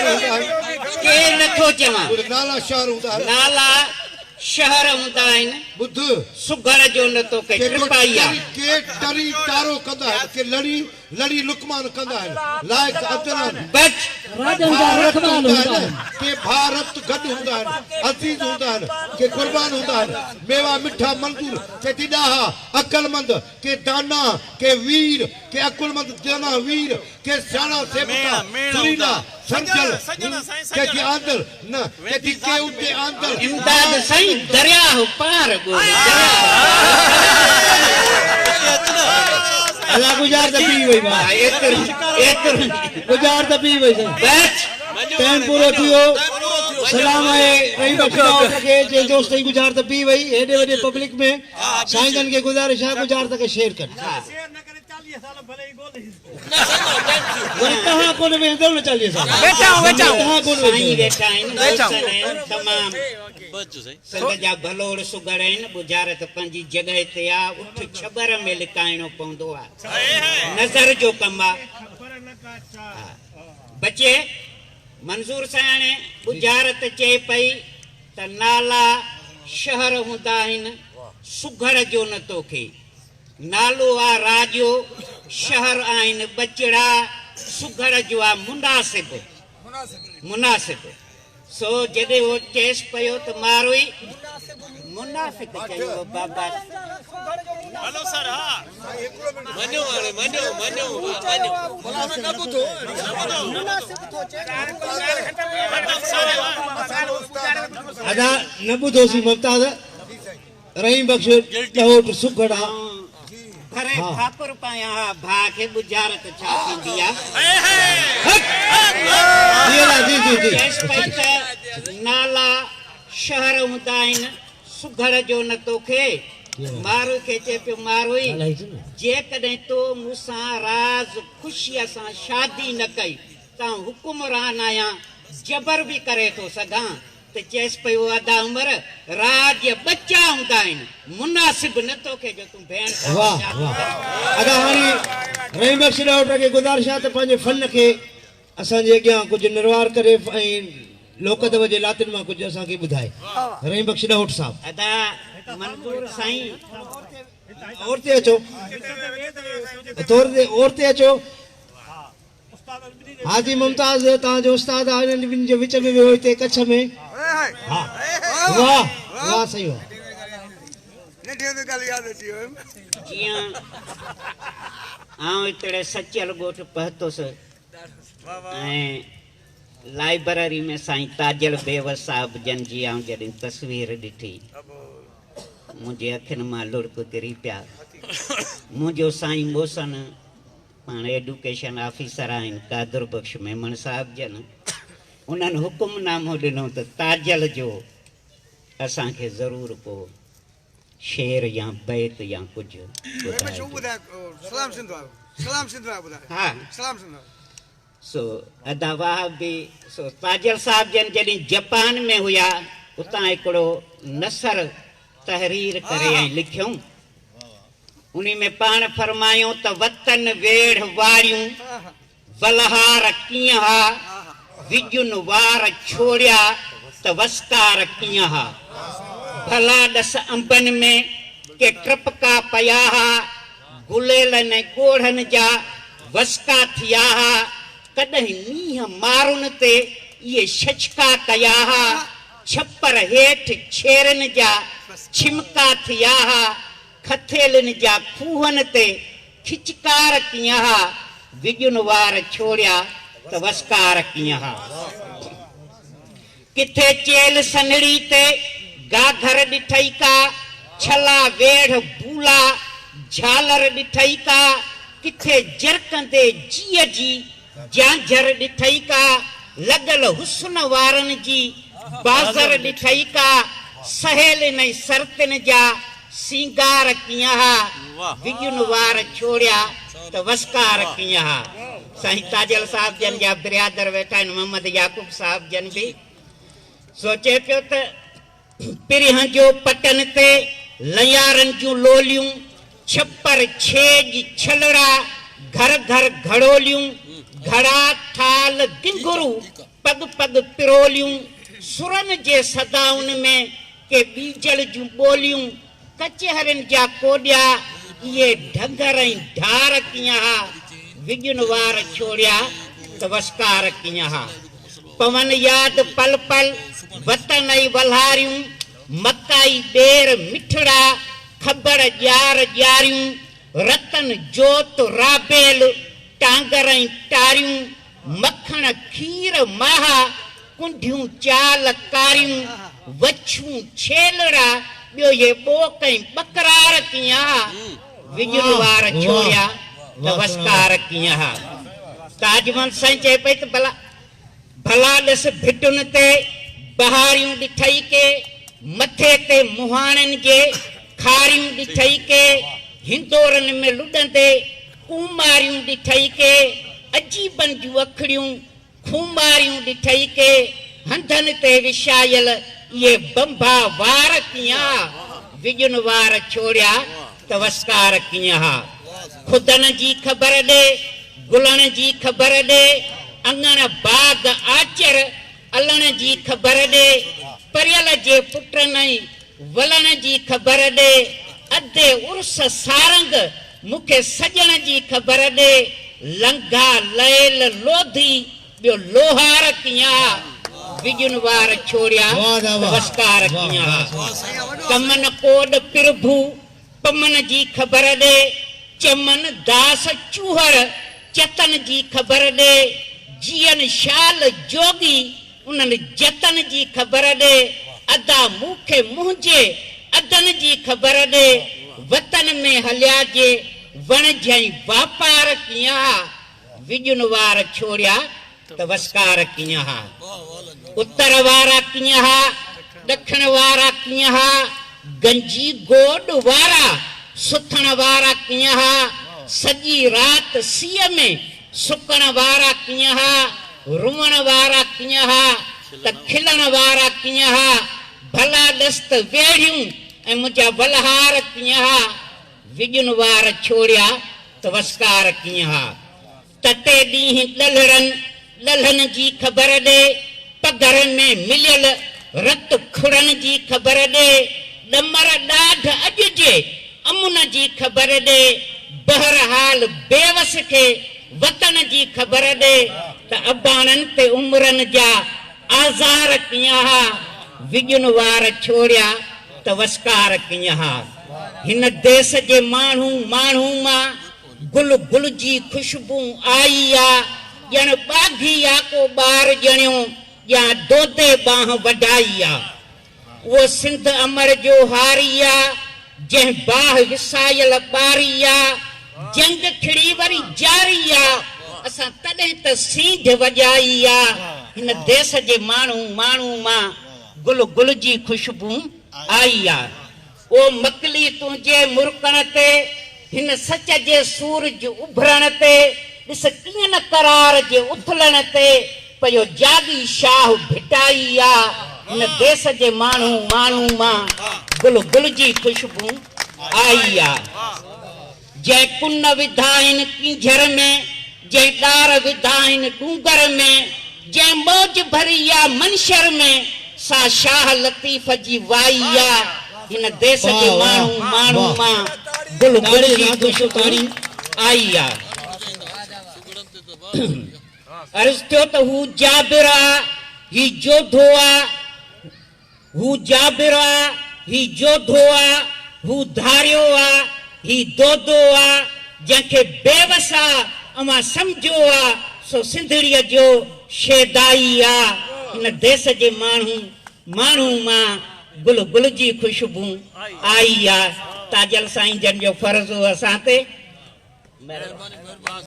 هوندا آهن. ڪي نه ٿو چوان. ٻڌ نالا شهر هوندا آهن. نالا شهر هوندا آهن. ٻڌ. سگهڙ جو نه توکي ڪي ٽري ٽپائي آ. ڪي ٽري ٽارو ڪندا آهن. ڪي لڙي لڙي لقمان ڪندا آهن. لائق عدنان. بچ. راڄن جا ڀاء رت رکوال هوندا هوندا آهن. آهن. ڪي ڀاء رت گڏ هوندا آهن. عزيز هوندا آهن. ڪي قربان هوندا آهن. ميوا مٺا منظور. ڪي ٿي ڏاها، عقلمند. ڪي دانا، ڪي وير، ڪي عقلمند دانا وير، ڪي سياڻا سيبتا، سريلا، سمجهيل، ڪي ٿي آندل، نه، ڪي ٿي ڪي اتي آندل. امداد سائين درياهه پار ڳولي درياهه. ادا گذار ته پي وئي ڀاء. گذار ته پي وئي سائين. بچ. ٽائيم پورو ٿي ويو. سلام آهي رحيم بخش ڏاهوٽ کي جنهن دوست جي گذار ته پي وئي هيڏي وڏي پبلڪ ۾. سائين جن کي گذارش آهي ڳجهارت کي شيئر ڪن. وري توهان ڪونه ويهندؤ نه 40 سال. توهان ڪونه سائين ويهندؤ. ويٺا آهن محسن آهن تمام سنڌ جا ڀلوڙ سگهڙ آهن ڳجهارت پنهنجي جڳهه تي آ اٺ ڇٻر ۾ لڪائڻو پوندو آ نظر جو ڪم آ ها بچي منظور سياڻي ڳجهارت چئي پئي ته نالا شهر هوندا آهن سگهڙ جو نه توکي نالو آ راڄو شهر آهن ٻچڙا سگهڙ جو آ مناسب مناسب سو جڏهن هو چيس پيو ته ماروئي منافق چيو هو بابا. ادا نه ٻڌوسين ممتاز رحيم بخش ڏهوٽ سگهڙ آ. ڀري ڀاڪر پايان ها ڀاء کي ٻجهارت ڇا ٿيندي آ. جي ادا جي جي جي. چيس پئي ته نالا شهر هوندا آهن سگهڙ جو نه توکي. ماروئي کي چئي پيو ماروئي جيڪڏهن تو مون سان راز خوشيء سان شادي نه ڪئي ته آئون حڪمران آهيان جبر به ڪري ٿو سگهان ته چيس پيو ادا عمر راڄ ٻچا هوندا آهن مناسب نه توکي جو تون ڀيڻ سان واه شادي واه ڪرين. ادا هاڻي رحيم بخش ڏاهوٽ کي گذارش آهي ته پنهنجي فن کي اسان جي اڳيان ڪجهه نروار ڪري ۽ لوڪ ادب جي لاتين مان ڪجهه اسان کي ٻڌائي. رحيم بخش ڏهوٽ صاحب. ادا منظور سائين. اورتي اچو تورتي اورتي اچو حاجي ممتاز توهان جو استاد آهي انهن ٻنهي جي وچ ۾ ويهو هتي ڪڇ ۾ ها واه واه سائين واه. جيئن آئون هتڙي سچل ڳوٺ پهتس ۽ لائبرري ۾ سائين تاجل بيوس صاحب جن جي آئون جڏهن تصوير ڏٺي منهنجي اکين مان لڙڪ ڪري پيا. منهنجو سائين محسن پاڻ ايڊوڪيشن آفيسر آهن قادر بخش ميمڻ صاحب جن انهن حڪم نامو ڏنو ته تاجل جو اسان کي ضرور ڪو شعر يا بيت يا ڪجهه ٻڌائجو. ها سو ادا واهه به سو تاجل صاحب جن جڏهن جپان ۾ هيا اتان هڪڙو نثر تحرير ڪري ۽ لکيائون انهي ۾ پاڻ فرمايائون ته وطن ويڙهه واريون ولهار ڪيئن ها وڄن وار ڇوڙيا ته وسڪار ڪيئن ها ڀلا ڏس انبن ۾ ڪي ٽپڪا پيا ها گليلن ۽ ڳوڙهن جا وسڪا ٿيا ها، ڪڏهن مينهن مارن تي اهي شڇڪا ڪيا ها، ڇپر هيٺ ڇيرن جا ڇمڪا ٿيا ها، کٿيلن جا کوهن تي کچڪار ڪيئن ها، وڄن وار ڇوڙيا ته وسڪار ڪيئن ها. ڪٿي چيلهه سنهڙي تي گاگهر ڏٺئي ڪا، ڇلا ويڙهه بولا جهالر ڏٺئي ڪا، ڪٿي جرڪندي جيء جي جانجهر ڏٺئي ڪا، لڳل حسن وارن جي بازر ڏٺئي ڪا، سهيلين ۽ سرتين جا سينگار ڪيئن ها، وڄن وار ڇوڙيا ته وسڪار ڪيئن ها. سائين تاجل صاحب جن جا برادر ويٺا آهن محمد يعقوب صاحب جن به سوچي پيو ته پرينهن جو پٽن تي ليارن جون لوليون، ڇپر ڇيڄ ڇلڙا، گهر گهر گهڙوليون، گهڙا ٿال گنگهرو. پڳ پڳ پروليون، سرن جي صدائن ۾ ڪي ٻيجل جون ٻوليون، ڪچهرين جا ڪوڏيا، اهي ڍنگهر ۽ ڍار ڪيئن ها، وڄن وار ڇوڙيا ته وسڪار ڪيئن ها. پون ياد پل پل، وطن ۽ ولهاريون، مڪائي ٻير مٺڙا، کٻڙ ڄار ڄاريون، رتن جوت رابيل، ٽانگر ۽ ٽاريون، مکڻ کير ماها، ڪنڍيون چال ڪاريون، وڇون ڇيلڙا، ٻيو اهي ٻوڪ ۽ ٻڪرار ڪيئن ها، وڄن وار ڇوڙيا ته وسڪار ڪيئن ها. تاج محمد سائين چئي پئي ته ڀلا ڀلا ڏس ڀٽن تي بهاريون ڏٺئي ڪي، مٿي تي مهاڻين جي کاريون ڏٺئي ڪي، هندورن ۾ لڏندي ڪوماريون ڏٺئي ڪي، عجيبن جون اکڙيون خوماريون ڏٺئي ڪي، هنڌن تي وڇايل اهي بنڀا وار ڪيئن ها، وڄن وار ڇوڙيا ته وسڪار ڪيئن ها. خدن جي خبر ڏي، گلڻ جي خبر ڏي، اڱڻ باغ آچر الڻ جي خبر ڏي، پريل جي پٽن ۽ ولڻ جي خبر ڏي، ادي عرس سارنگ مون کي سڄڻ جي خبر ڏي، لنگها ليل لوڌي ٻيو لوهار ڪيئن ها، وڄن وار ڇوڙيا ته وسڪار ڪيئن ها. ڪمن ڪوڏ پرڀو پمن جي خبر ڏي، چمن داس چوهڙ چتن جي خبر ڏي، جيئن شال جوڳي انهن جتن جي خبر ڏي، ادا مون کي منهنجي ادن جي خبر ڏي، وطن ۾ هليا جي وڻج ۽ واپار ڪيئن ها، وڄن وار ڇوڙيا ته وسڪار ڪيئن ها، اتر وارا ڪيئن ها، ڏکڻ وارا ڪيئن ها، گنجي گوڏ وارا سٿڻ وارا ڪيئن ها، سڄي رات سيء ۾ سڪڻ وارا ڪيئن ها، روئڻ وارا ڪيئن ها ته کلڻ وارا ڪيئن ها، ڀلا ڏس ته ويڙهيون ۽ منهنجا ولهار ڪيئن ها، وڄن وار ڇوڙيا ته وسڪار ڪيئن ها. تتي ڏينهن ڏلهڙن ڏلهن جي خبر ڏي، پگهر ۾ مليل رت کڙن جي خبر ڏي، ڏمر ڏاڍ اڄ جي امن جي خبر ڏي، بهرحال بيوس کي وطن جي خبر ڏي ته اباڻن تي عمرن جا آزار ڪيئن ها، وڄن وار ڇوڙيا ته وسڪار ڪيئن ها. هن ديس جي ماڻهو ماڻهو مان گل گل جي خوشبو آئي آ، ڄڻ ٻاگهي آ ڪو ٻار ڄڻيو يا دودي ٻانهن وڍائي آ. اهو سنڌ امڙ جو هاري آ، جنهن باهه وسايل ٻاري آ، جنگ کڙي وري جاري آ، اسان تڏهن ته سينڍ وڄائي آ. هن ديس جي ماڻهو ماڻهو مان گل گل جي خوشبو آئي آ. او مڪلي تنهنجي مرڪڻ تي، هن سچ جي سورج اڀرڻ تي، ڏس ڪيئن نه قرار جي اٿلڻ تي، پيو جاڳي شاهه ڀٽائي آ. هن ديس جي ماڻهو ماڻهو مان گل گل جي خوشبو آئي آ. جنهن ڪن وڌا آهن ڪينجهر ۾، جنهن ڏار وڌا آهن ڏونگر ۾، جنهن موج ڀري آ منشر ۾، سا شاهه لطيف جي وائي آ. هن ديس جي ماڻهو ماڻهو مان گل گل جي خوشبو آئي آ. عرض ٿيو ته هو جابر آ، هي جوڌو آ. هو جابر آ، هي جوڌو آ، هو ڌاريو آ، هي دودو آ، جنهن کي بيوس آ، اوهان سمجهو آ، سو سنڌڙيء جو شيدائي آ. هن ديس جي ماڻهو ماڻهو مان گل گل جي خوشبو آئي آ. تاجل سائين جن جو فرض هو اسان تي. مهرباني.